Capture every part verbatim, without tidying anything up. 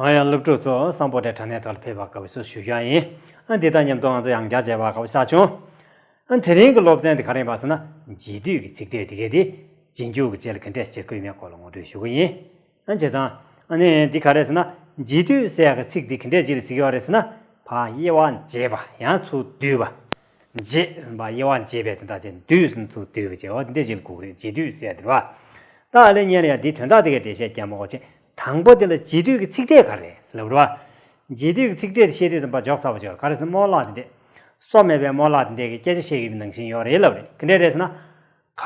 ང་ཡང་སློབ་ཕྲུག་ཚོ་སམ་བྷོ་ཊའི་དྲ་གནས་ཐོག་ལ་ཕེབས་པར་དགའ་བསུ་ཞུ་རྒྱུ་ཡིན། ཨ་འདི་དང་མཉམ་དུ་ང་ཚོ་ཡང་བསྐྱར་མཇལ་བར་དགའ་བ་ཞིག་བྱུང་། ཨ་དེ་རིང་གི་སློབ་ཚན་འདི་ག་རེ་ཡིན་པ་ཟེར་ན། འབྱེད་སྡུད་ཀྱི་ཚིག་ཕྲད་འདི་གས་དེ་རྗེས་འཇུག་གི་རྗེས་ལ་ག་འདྲས་བྱེད་དགོས་མེད་སྐོར་ལ་ངོ་སྤྲོད་ཞུ་གི་ཡིན། ཨ་བྱས་ཙང་ཨ་ནི་འདི་ག་རེ་ཟེར་ན། འབྱེད་སྡུད་ཟེར་ཡག་གི་ཚིག་འདི་ག་འདྲས་ཅིག་ལ་ཟེར་གྱི་ཡོད་རེད་ཟེར་ན། ཕར་དབྱེ་བ་འབྱེད་པ། ཡང་ཚུར་བསྡུས་པ། འབྱེད་ཟེར་ན་དབྱེ་བ་འབྱེད་པའི་དོན་དག་བྱས། སྡུད་ཟེར་ན་ཚུར་བསྡུས་པ་བྱས། འོ་དེ་འདྲས་ཅིག་ལ་གོ་གི་རེད། འབྱེད་སྡུད་ཟེར་ཡག་དེ་རེད་བ། ད་ཨ་ལས་སྔོན་ལ་ཡང་འདིའི་དོན་དག་དེ་གའི་འགྲེལ་བཤད་རྒྱག་མ་དགོས་བྱས། དང་པོ་དེ་ལ་འབྱེད་སྡུད་ཀྱི་ཚིག་ཕྲད་ག་རེ་རེད་ཟེར་ལབ་རེད་བ། འབྱེད་སྡུད་ཀྱི་ཚིག་ཕྲད་དེ་བཤད་དུས་ཙམ་པ་འཇོག་ཚར་བ་ཅིག་ཡོད་རེད། ག་རེ་ཟེར་ན་རྨོ་ལགས་དེ་འདྲས། སོ་མེད་པའི་རྨོ་ལགས་དེ་འདྲས་ཀྱིས་སྐད་ཆ་བཤད་ཀྱི་ཡོད་པའི་ནང་བཞིན་ཡོད་རེད་ལབ་རེད། ག་འདྲས་རེད་ཟེར་ན། ག་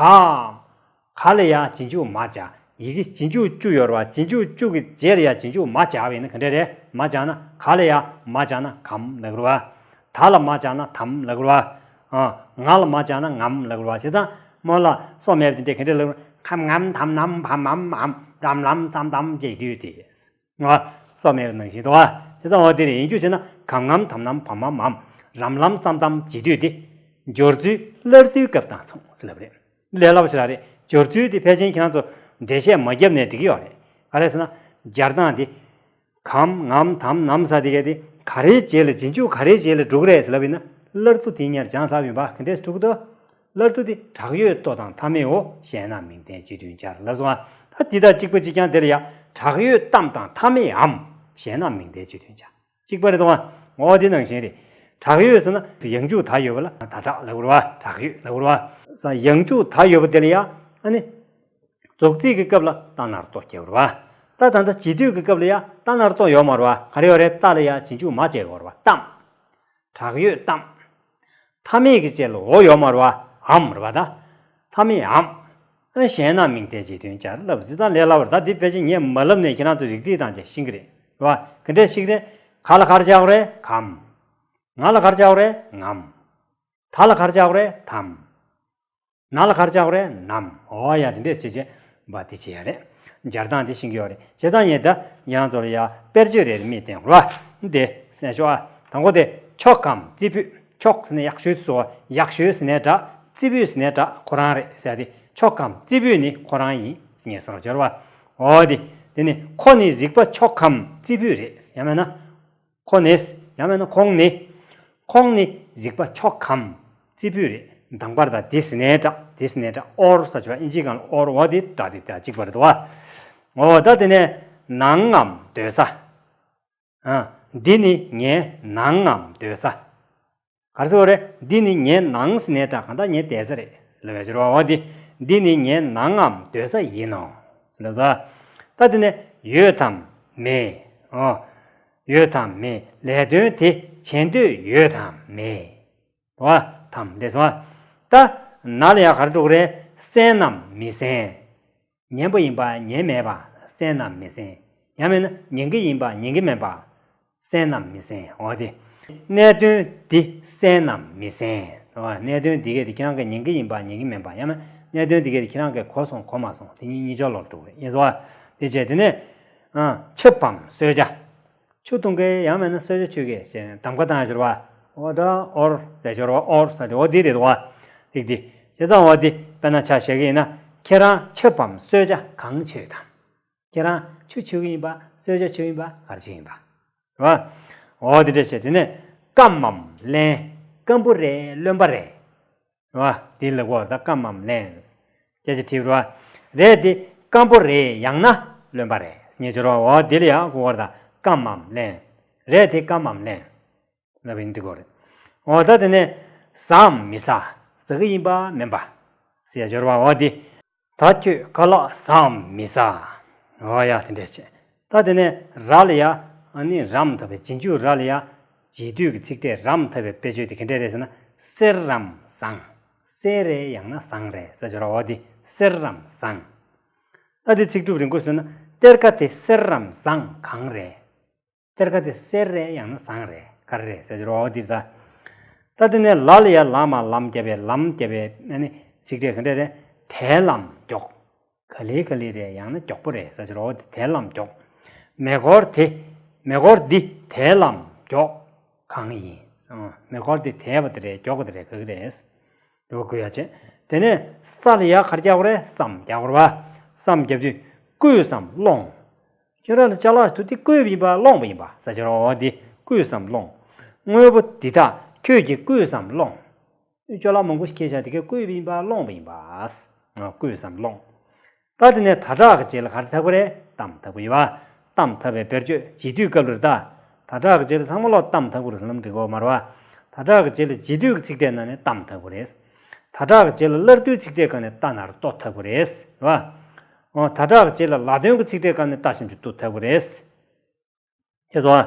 ག་ལ་ཡང་རྗེས་འཇུག་མ་སྦྱར། ཡི་གེ་རྗེས་འཇུག་བཅུ་ཡོད་རེད་བ། རྗེས་འཇུག་བཅུ་གི་རྗེས་ལ་ཡང་རྗེས་འཇུག་མ་སྦྱར་བ་ཡིན་ན་ག་འདྲས་རེད། མ་སྦྱར་ན། ག་ལ་ཡང་མ་སྦྱར་ན་གམ་ལབ་རེད་བ། ད་ལ་མ་སྦྱར་ན་དམ་ལབ་རེད་བ། ཨ། ང་ལ་མ་སྦྱར་ན་ངམ་ལབ་རེད་བ། བྱས་ཙང་རྨོ་ལགས་སོ་མེད་པ་དེ་འདྲས་ག་འདྲས་ལབ་རེད། གམ་ངམ་དམ་ནམ་བམ་མམ་འམ་རམ་ལམ་ཙམ་དམ་བཅས་དུས་དེ། ང་སོ་མེད་པའི་ནང་བཞིན་དུ་བ། བྱས་ཙང་འོ་དེ་རེད། ཡིན་རྒྱུ་བྱས་ན་གམ་ངམ་དམ་ནམ་བམ་མམ་འམ་རམ་ལམ་ཙམ་དམ་བཅས་དུས་དེ། སྦྱོར་ཚུལ་སླར་བསྡུའི་སྐབས་དང་མཚུངས་ཟེར་ལབ་རེད། ལས་སླ་པོ་ཞིག་རང་རེད། སྦྱོར་ཚུལ་དེ་ཕལ་ཆེར་ཁྱེད་རང་ཚོ་འགྲེལ་བཤད་མ་བརྒྱབ་ནས་འགྲིག་གི་ཡོད་རེད། ག་རེ་ཟེར་ན། སྦྱར་སྟངས་དེ། གམ་ངམ་དམ་ནམ་ཟེར་དེ་གས་དེ་ག་རེའི་རྗེས་ལ། རྗེས་འཇུག་ག་རེའི་རྗེས་ལ་འགྲོ་གི་རེད་ཟེར་ལབ་ཡིན་ན། སླར་བསྡུ་དེ་སྔོན་སྦྱངས་ཚར་བ་ཡིན་པ། ག་འདྲས་འགྲོ་གི་འདུག་སླར་བསྡུ་དེ་དྲག་ཡོད་ལྟོ་དང་མཐའ་མེའོ། གཞན་རྣམས་མིང་བརྟན་རྗེས་མཐུན་སྦྱར་ལབ་སོང་ཨ། ད་འདི་དང་གཅིག་པ་གཅིག་རྐྱང་། དེ་ལ་ཡང་དྲག་ཡོད་གཏམ་དང་མཐའ་མེད་འམ། གཞན་རྣམས་མིང་བརྟན་རྗེས་མཐུན་སྦྱར། གཅིག་པ་རེད་དོ། འོ་དེ་ནང་བཞིན་རེད། དྲག་ཡོད་ཟེར་ན་ཡང་འཇུག་ད་ཡོད་པ་ལ་ད་དྲག་ལབ་དགོས་རེད་བ། དྲག་ཡོད་ལབ་དགོས་རེད་བ། ས་ཡང་འཇུག་ད་ཡོད་པ་དེ་ལ་ཡང་ཨ་ནི། རྫོགས་ཚིག་གི་སྐབས་ལ་རྟ་ན་རོ་ལྟོ་རྒྱག་དགོས་རེད་བ། ད་ད་ལྟ་འབྱེད་སྡུད་ཀྱི་སྐབས་ལ་ཡང་རྟ་ན་རོ་ལྟོ་ཡོད་མ་རེད་བ། ག་རེ་ཡོད་རེད། རྟ་ལ་ཡང་རྗེས་འཇུག་མ་བྱས་དགོས་རེད་བ། གཏམ། དྲག་ཡོད་གཏམ། མཐའ་མེད་ཀྱི་རྗེས་ལ་འོ་ཡོད་མ་རེད་བ། འམ་རེད་བ་ད། མཐའ་མེད་འམ། ཨ་གཞན་རྣམས་མིང་བརྟན་རྗེས་མཐུན་སྦྱར་ལབ་ཟེར་ཙང་ལས་སླ་བ་རེད། ད་འདི་ཕལ་ཆེར་ངས་མ་ལབ་ནས་ཁྱེད་རང་ཚོ་རིག་ཚིག་དང་བཅས་ཤེས་ཀྱི་རེད། རེད་བ། ག་འདྲས་ཤེས་ཀྱི་རེད། ག་ལ་ག་རེ་སྦྱར་དགོས་རེད། གམ། ང་ལ་ག་རེ་སྦྱར་དགོས་རེད། ངམ། ད་ལ་ག་རེ་སྦྱར་དགོས་རེད། དམ། ན་ལ་ག་རེ་སྦྱར་དགོས་རེད། ནམ། འོ་ཡ་དེ་འདྲས་བྱས་བྱས་པ་དེ་བྱས་ཡ་རེད། སྦྱར་སྟངས་དེ་ཤེས་ཀྱི་ཡོད་རེད། བྱས་ཙང་ངས་ད་ཡང་ཚོར་ཡ་དཔེར་བརྗོད་རེ་རེ་མིག་བསྟན་དགོས་རེད་བ། དེ་གསན་ཤོག་ཨ། དང་པོ་དེ་ཁྱོ་གམ་རྩེ་ཕུད། ཁྱོ་ཟེར་ནས་ཡག་ཤོས་སོ། ཡག་ཤོས་ཟེར་ནས་འདྲ། རྩེ་ཕུད་ཟེར་ནས་འདྲ། ཁོ་རང་རེད་ཟེར་ཡ་དེ། ཁྱོ་གམ་རྩེ་ཕུད་ནི་ཁོ་རང་ཡིན་ཟེར་ནས་བསམ་བློ་སྦྱོར་བ། འོ་དེ། དེ་ནི་ཁོ་ནི་རིག་པ་ཁྱོ་གམ་རྩེ་ཕུད་རེད། ཡང་མིན་ན། ཁོ་ནི། ཡང་མིན་ན་ཁོང་ནི། ཁོང་ནི་རིག་པ་ཁྱོ་གམ་རྩེ་ཕུད་རེད། དང་པར་ད་དེ་ཟེར་ནའི་འདྲ། དེ་ཟེར་ནའི་འདྲ། ཨོར་ཟེར་བ་ཨིན་ཇིའི་སྒང་ལ་ཨོར། འོ་དེ་འདྲ་དེ་ད་གཅིག་པ་རེད་དོ། འོ་ད་དེ་ནས་ནང་ངམ་སྡོད་ས། ཨ། འདི་ནི་ངའི་ནང་ངམ་སྡོད་ས། ག་རེ་ཟེར་བ་རེད། འདི་ནི་ངའི་ནང་ཟེར་ནའི་འདྲ། གང་ལྟར་ངའི་བསྡད་ས་རེད་ལབ་པའི་ཕྱིར་རོ། འོ་འདི། འདི་ནི་ངའི་ནང་ངམ་སྡོད་ས་ཡིན་ནོ། ལབ་ས། ད་དེ་ནས་ཡོད་དམ་མེད། ཨོ། ཡོད་དམ་མེད། ལས་དོན་དེ་བྱེད་འདོད་ཡོད་དམ་མེད། རེད་བ། དམ་འདས་སོང་བ། ད་ན་ལ་ཡང་ག་རེ་འགྲོ་གི་རེད། གསན་ནམ་མི་གསན། ཉན་པ་ཡིན་པ་ཉན་མེད་པ། གསན་ནམ་མི་གསན། ཡང་མིན་ན་ཉན་གྱི་ཡིན་པ་ཉན་གྱི་མེད་པ། གསན་ནམ་མི་གསན། འོ་དེ། གནད་དོན་འདི་གསན་ནམ་མི་གསན། རེད་བ། གནད་དོན་འདི་གས་དེ་ཁྱེད་རང་གིས་ཉན་གྱི་ཡིན་པ་ཉན་གྱི་མེད་པ། ཡང་མིན་གནད་དོན་འདི་གས་དེ་ཁྱེད་རང་གིས་གོ་སོང་གོ་མ་སོང་། དེ་གཉིས་གཉིས་ཆར་ལོག་འགྲོ་གི་རེད། ཡིན་སོང་བ། དེ་བྱས་དེ་ནས། ཨ། ཆབ་བམ་གསོལ་ཇ། ཆུ་འཐུང་གི་ཡང་མིན་ན་གསོལ་ཇ་མཆོད་ཀྱི་ཞེས་གདམ་ཀ་བཏང་ཡ་ཞོར་བ། འོ་ད་ཨོར་ཟེར་ཞོར་བ། ཨོར་ཟེར་དེ་འོ་འདི་རེད་དོ། ཏིག་ཏིག་བྱས་ཙང་འོ་འདི་དཔེར་ན་ཆ་བཞག་གི་ཡིན་ན། ཁྱེད་རང་ཆབ་བམ་གསོལ་ཇ་གང་མཆོད་དམ། ཁྱེད་རང་ཆུ་མཆོད་ཀྱི་ཡིན་པ། གསོལ་ཇ་མཆོད་ཡིན་པ། ག་རེ་མཆོད་ཡིན་པ། རེད་བ། འོ་འདི་འདྲ་བྱས། དེ་ནས་སྐམ་མམ་བརླན། སྐམ་པོ་རེད། རློན་པ་རེད། རེད་བ། འདི་ལ་གོ་ད་སྐམ་མམ་བརླན། སྐད་ཆ་དྲིས་པ་རེད་བ། རེད་དེ་སྐམ་པོ་རེད། ཡང་ན་རློན་པ་རེད་ཟེར་ནའི་ཕྱིར་རོ། འོ་འདི་ལ་ཡང་གོ་བར་ད་སྐམ་མམ་བརླན། རེད་དེ་སྐམ་མམ་བརླན། ལབ་ཡིན་འགྲིག་གོ་རེད། འོ་ད་དེ་ནས་ཟ་མི་ཟ། ཟ་གི་ཡིན་པ་མིན་པ། ཟེར་ཡ་ཕྱིར་རོ། འོ་འདི། ད་ཁྱོད་ཁ་ལག་ཟ་མི་ཟ། འོ་ཡ་དེ་འདྲས་བྱས། ད་དེ་ནས་ར་ལ་ཡ། ཨ་ནི་རམ་འཐབ་པའི་རྗེས་འཇུག་ར་ལ་ཡ། རྗེས་སྡུད་ཀྱི་ཚིག་ཕྲད་རམ་འཐབ་པའི་དཔེ་བརྗོད་དེ་ག་འདྲས་རེད་ཟེར་ན། གསེར་རམ་ཟངས། གསེར་རེད་ཡང་ན་ཟངས་རེད་ཟེར་ཕྱིར་རོ། འོ་དེ་གསེར་རམ་ཟངས། ད་དེ་ཚིག་གྲུབ་རིང་པོ་བཟོས་ན། གཏེར་ཁ་དེ་གསེར་རམ་ཟངས་གང་རེད། གཏེར་ཁ་དེ་གསེར་རེད་ཡང་ན་ཟངས་རེད། ག་རེ་རེད་ཟེར་ཕྱིར་རོ། འོ་དེ་ད། ད་དེ་ནས་ལ་ལ་ཡ་ལ་མ་ལམ་བརྒྱབ་པའི་ལམ་བརྒྱབ་པའི་ཨ་ནི་ཚིག་ཕྲད་ག་འདྲས་རེད། དལ་ལམ་མགྱོགས། ག་ལེ་ག་ལེ་རེད་ཡང་ན་མགྱོགས་པོ་རེད་ཟེར་ཕྱིར་རོ། དེ་དལ་ལམ་མགྱོགས། མེ་འཁོར་དེ། མེ་འཁོར་འདི་དལ་ལམ་མགྱོགས་གང་ཡིན། མེ་འཁོར་འདི་དལ་བ་དེ་རེད། མགྱོགས་པ་དེ་རེད། ག་གི་རེད། འགྲོ་དགོས་ཡ་བྱས། དེ་ནས་ས་ལ་ཡ་ག་རེ་རྒྱག་དགོས་རེད། སམ་རྒྱག་དགོས་རེད་བ། སམ་རྒྱབ་དུས་བསྐུས་སམ་སློང་། ཁྱོད་རང་ལ་ཅ་ལག་དུ་དེ་བརྐོས་པ་ཡིན་པ་སློང་བ་ཡིན་པ་ཟེར་གྱི་རེད། འོ་དེ་བརྐོས་སམ་སློང་། དངོས་པོ་འདི་དག་ཁྱོད་ཀྱིས་བརྐོས་སམ་སློང་། ཅ་ལག་མང་པོ་ཞིག་ཁྱེར་བཞག་དེ་གས་བརྐོས་པ་ཡིན་པ་སློང་བ་ཡིན་པ། བརྐོས་སམ་སློང་། ད་དེ་ནས་ད་དྲག་གི་རྗེས་ལ་ག་རེ་ཐབས་ཀྱི་རེད། ཏམ་ཐབས་ཀྱི་ཡོད་པ། ཏམ་ཐབས་པའི་བེད་སྤྱོད་རྗེས་སྡུད་སྐབས་ལ་རེད་ད། ད་དྲག་གི་རྗེས་ལ་ཚང་མ་ལོག་ཏམ་ཐབས་ཀྱི་རེད་ལབ་འགྲིག་གོ་མ་རེད་པ། ད་དྲག་གི་རྗེས་ལ་རྗེས་སྡུད་ཀྱི་ཚིག་ཕྲད་ནང་ནས་ཏམ་ཐབས་ཀྱི་རེད། ད་དྲག་གི་རྗེས་ལ་སླར་བསྡུའི་ཚིག་ཕྲད་སྒང་ནས་ཏ་ན་རོ་ཏོ་ཐབས་ཀྱི་རེད། རེད་པ། འོ་ད་དྲག་གི་རྗེས་ལ་ལ་དོན་གྱི་ཚིག་ཕྲད་སྒང་ནས་ཏ་ཞབས་ཀྱུ་ཏུ་ཐབས་ཀྱི་རེད། ཤེས་སོང་ཨ།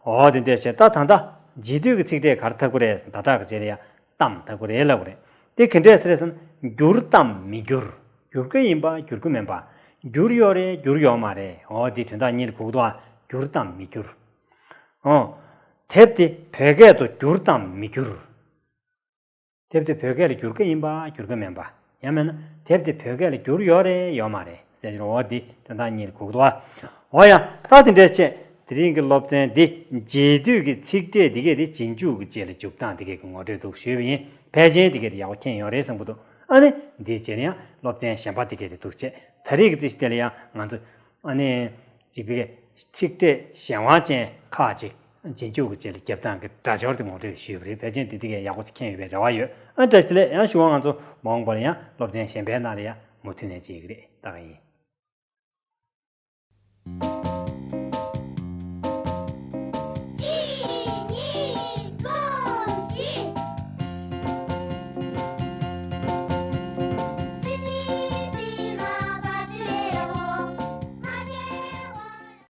འོ་དེ་འདྲས་བྱས། ད་ད་ལྟ་རྗེས་སྡུད་ཀྱི་ཚིག་ཕྲད་ག་རེ་ཐབས་ཀྱི་རེད། ད་དྲག་གི་རྗེས་ལ་ཡ་ཏམ་ཐབས་ཀྱི་རེད་ལབ་ཀྱི་རེད། དེ་ག་འདྲས་ཟེར་ཟེར་ན། འགྱུར་དམ་མི་འགྱུར། འགྱུར་གྱི་ཡིན་པ་འགྱུར་གྱི་མིན་པ། འགྱུར་ཡོད་རེད་འགྱུར་ཡོད་མ་རེད། འོ་དེ་དོན་དག་གཉིས་ལ་གོ་གི་འདུག་ཨ། འགྱུར་དམ་མི་འགྱུར། འོ། དེབ་དེ་བོད་སྐད་དུ་འགྱུར་དམ་མི་འགྱུར། དེབ་དེ་བོད་སྐད་ལ་བསྒྱུར་གྱི་ཡིན་པ་བསྒྱུར་གྱི་མིན་པ། ཡང་མིན་ན་དེབ་དེ་བོད་སྐད་ལ་བསྒྱུར་ཡོད་རེད་ཡོད་མ་རེད་ཟེར་གྱི་རེད། འོ་འདི་དོན་དག་གཉིས་ལ་གོ་གི་འདུག་ཨ། འོ་ཡ། ད་དེ་འདྲས་བྱས། དེ་རིང་གི་སློབ་ཚན་འདི་རྗེས་སྡུད་ཀྱི་ཚིག་ཕྲད་འདི་གས་དེ་རྗེས་འཇུག་གི་རྗེས་ལ་འཇུག་སྟངས་འདི་གས་ཀྱི་ངོ་སྤྲོད་འདུག་ཞུས་པ་ཡིན། ཕལ་ཆེར་འདི་གས་དེ་ཡག་པོ་མཁྱེན་ཡོད་རེད་བསམ་གྱི་འདུག་ཨ་ནི་འདིའི་རྗེས་ལ་ཡང་སློབ་ཚན་གཞན་པ་འདི་གས་དེ་འདུག་བྱས། ད་རེས་ཀྱི་རྩིས་གཞི་དེ་ལ་ཡང་ང་ཚོ་ཨ་ནི། ཅིག་བི་གའི་ཚིག་ཕྲད་གཞན་དབང་ཅན་ཁག་ཅིག་རྗེས་འཇུག་གི་རྗེས་ལ་རྒྱབ་སྟངས་ཀྱི་སྒྲ་སྦྱོར་དེ་ངོ་སྤྲོད་ཞུས་པ་རེད། ཕལ་ཆེར་འདི་འདི་གས་ཡག་པོ་ཅིག་མཁྱེན་ཡོད་པའི་རེ་བ་ཡོད། ཨ་བཀྲ་ཤིས་བདེ་ལེགས། ཡང་ཞུ་བ་ང་ཚོ་མ་འོངས་པ་ལ་ཡང་སློབ་ཚན་གཞན་པའི་ནང་ལ་ཡང་མུ་མཐུད་ནས་མཇལ་གྱི་རེད། ད་ག་ཡིན།